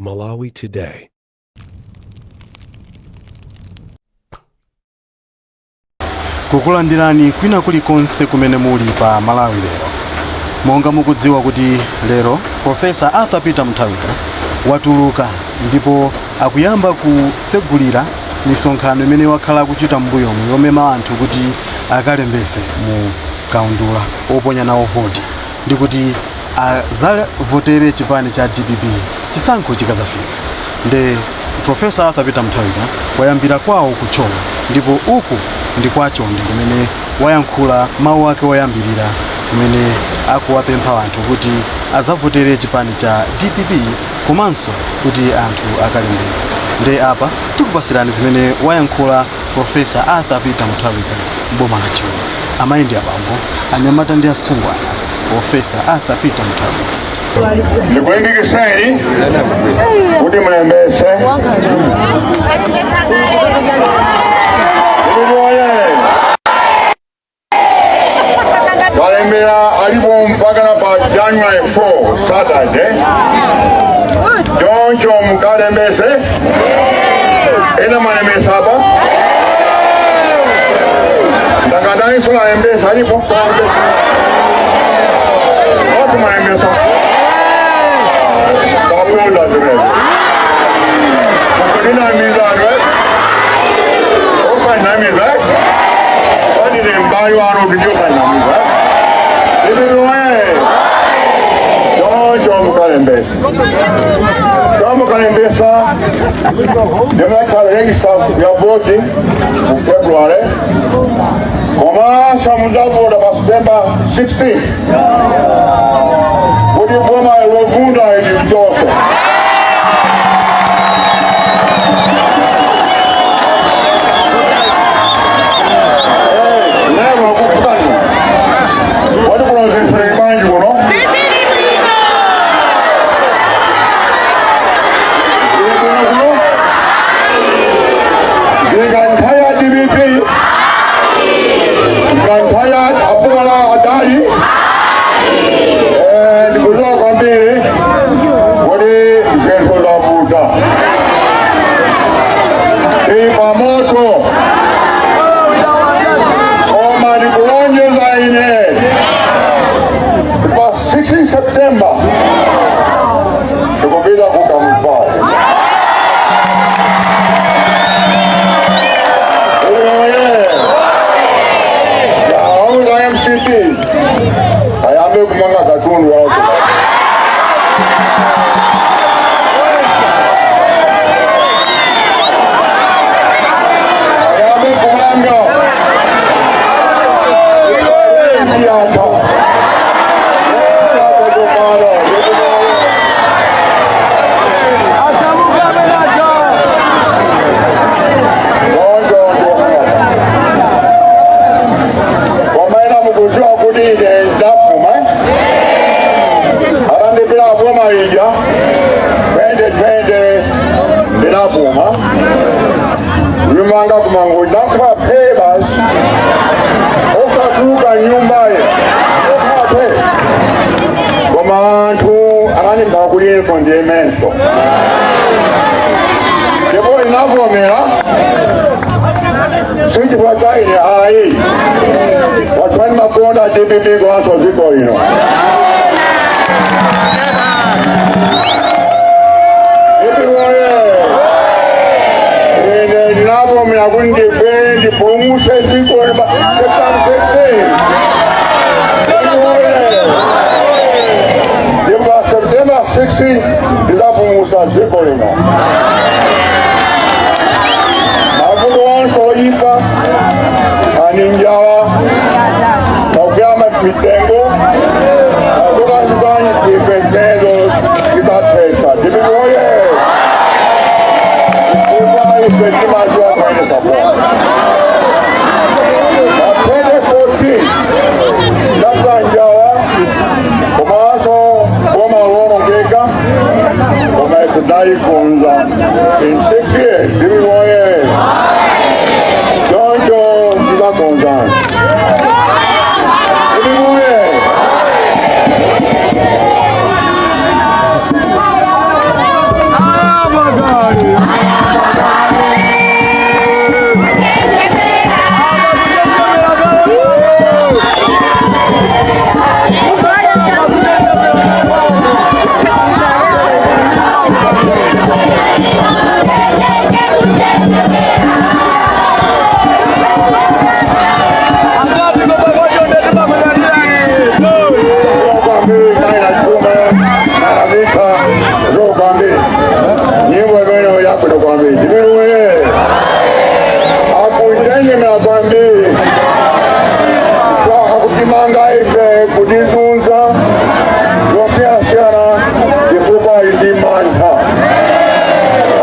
Malawi Today. Kukulandirani kwina kulikonse kumene muli pa Malawi Lero. Monga mukudziwa kuti lero Professor Arthur Peter Mutharika watuluka ndipo akuyamba kutsegulira misonkhano imene wakhala akuchita m'mbuyomu yomema anthu kuti akalembese mu kaundula oponya nawo voti ndi kuti azavotere chipani cha DPP chisankho chikazafika. Nde Professor Arthur Peter Mutharika wayambira kwawo ku Thyolo ndipo uku ndi kwa Chonde kumene wayankhula mawu ake oyambirira kumene akuwapempha anthu kuti azavotere chipani cha DPP komanso kuti anthu akalembese. Nde apa tikupasirani zimene wayankhula Professor Arthur Peter Mutharika m'boma la Thyolo. Amayi ndi abambo, anyamata ndi asungwana, Professor Arthur Peter Mutharika. Ndikulimbikitseni kuti mulembetse. Ndikuoye kalembera alipo mpaka na pa January 4, Saturday. Choncho mukalembetse. Ena mwalembetsa apa, ndakadani solalembetsa alipo onse mwalembetsa paponda zimene mukutinamiza, osanamiza andine mbali wano kuti osanamiza ibiroye. Choncho mukalembetsa, chamukalembetsa ndimakhala register ya voting mu February, komanso mudzavota pa September 16 kuti boma lovunda ili mchose. Lero akufukani wati kuno zinthu bwanji kuno? Zili kuno kuno zili nthawi ya DPP, nthawi ya apukala adali. Ndikudziwa kwambiri kuti zinthu zavuta, tili pamoto, koma ndikulonjeza ine pa 16 September tikupita ku kampani. Oye! Yaauza MCP ayambe kumanga katundu wako. Ayambe kumanga yata. Kwamaina mukuziwa kuti ine ndapuma atandipira boma ija 2020, ndinapuma nyumanga kumangu, ndakhala phee basi, osatuluka nyumbayo, okhala phee. Koma anthu anandimba kuti ndiyemenso, ndipo inavomera. Sichifukwa cha ine ayi, wasani makonda DPP komanso dziko lino. DPP oye! Ine ndinavomera kuti ndibwere ndipulumutse dziko pa September 16. DPP oye! Ndipo pa September 16 ndizapulumutsa dziko lino. Mavuto onse oyipa ani njala, makukwera mitengo, makutanzikani, ife zimenezo titathetsa. DPP oye! Kupa ife timaziwa kuyendetsa boma. Pa 2014 ndapha njala komanso boma lowonongeka, koma ife tinalikonza in 6 years. DPP oye! Choncho tizakonzana. DPP oye! Chifukwa ali ndi mantha,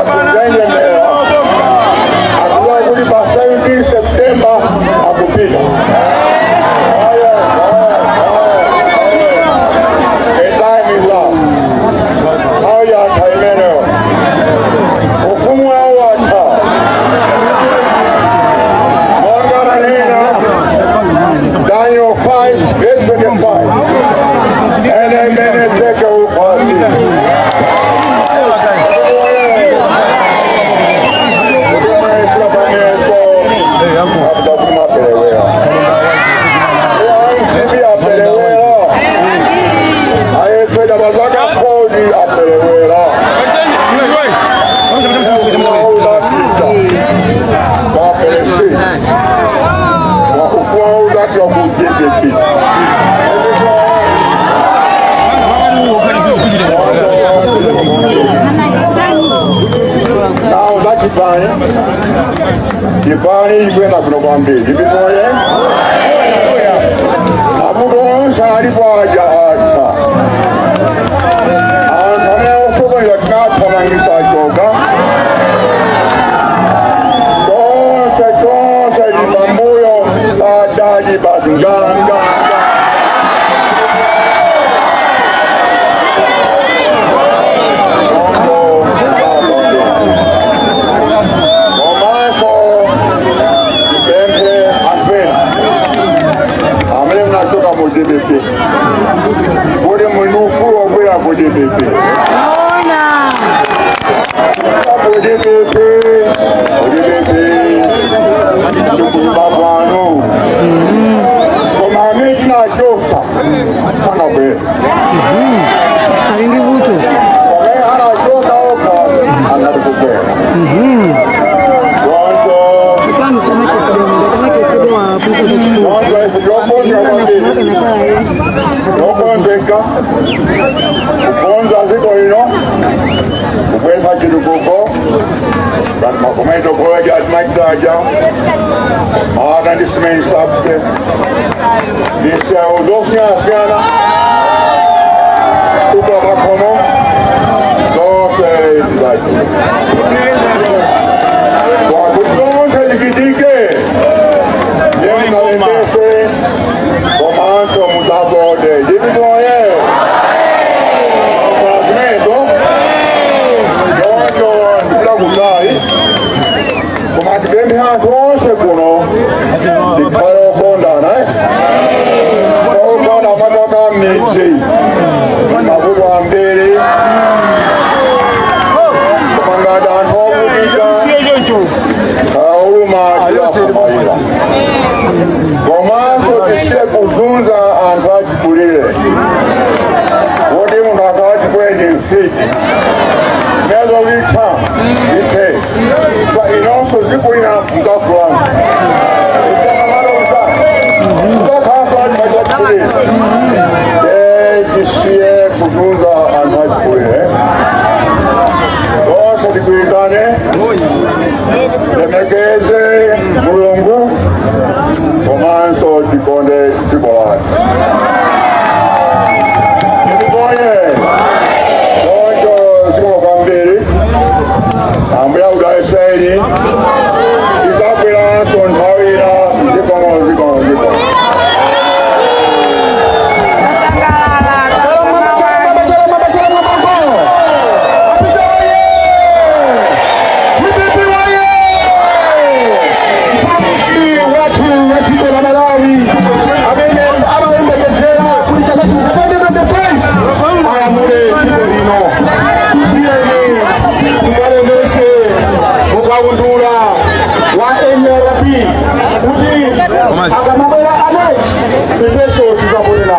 akunjenjemera, akudziwa kuti pa 17 September akupita. Haya, haya, haya. The time is up. Nthawi yatha imeneyo, ufumu wawo watha. Monga nanena Daniel 5 verse 25, "Mene mene tekel ufarsin." Kuti mwesera pameso abuda kuti mwaperewera. MCP aperewera, ayefeda bazaka 40 aperewera. Uzapita waperesi wakufuwa uzatwa ku DPP. Nawo za chipani, chipani ikwenda kuno kwambiri. Ndipimoye mavuto onse alipo aja atha. Anthu amene osokoneza tinathamangisa choka tonse tonse ndi pambuyo padaji basi nganga. Komanso tipemphe anthu ena amene munachoka mu DPP kuti muli ndi ufulu wobwera ku DPP. Ku DPP, ku DPP ndikuimba kwanu, koma amene tinachosa sanabwera. Ali ndi vuto. Pamene anachoka okha angati kubwera choncho. Chipani chamachesedwa wapisa pachikulu. Choncho ife tiokonza kwambiri, tokonzeka kukonza dziko lino, kubweza chitukuko ngati makomento college atimachitaja mata ndi cement subsidy, misewu zosiyanasiyana, kupa pakhomo zonse tizachi kwakuti zonse zichitike ndiye munalembese komanso mudzavote. Ndipimoye zimenezo. Choncho ndipita kutali, koma tipemphe anthu onse kuno tikhale okondana, eh? Okonda matoka m'midzi mavuto ambiri, koma ngati anthu ovutika auluma tiwasamalira. Komanso tisiye kuzunza anthu achikulire, kuti munthu akhala wachikulire ndi mfiti mezo litha ithe pa inonso zikulira mkakulanso mkakhalanso achikulire. Tisiye kuzunza anthu achikulire. Tonse tigwirizane, lemekeze Mulungu komanso tikonde dziko lathu. Tikukonye choncho. Zikomo kwambiri, Ambuye akudalitseni. Tidzabweranso nthawi ina. Zikomo, zikomo, zikomo. DPP waye! Mpulumutsi wathu wa dziko la Malawi amene amayembekezera kuti chaka chino cha 2025 alamule dziko lino. Tiyeni tikalembese mukaundula wa NRB kuti akamabwera anayi ifenso tizabwerera.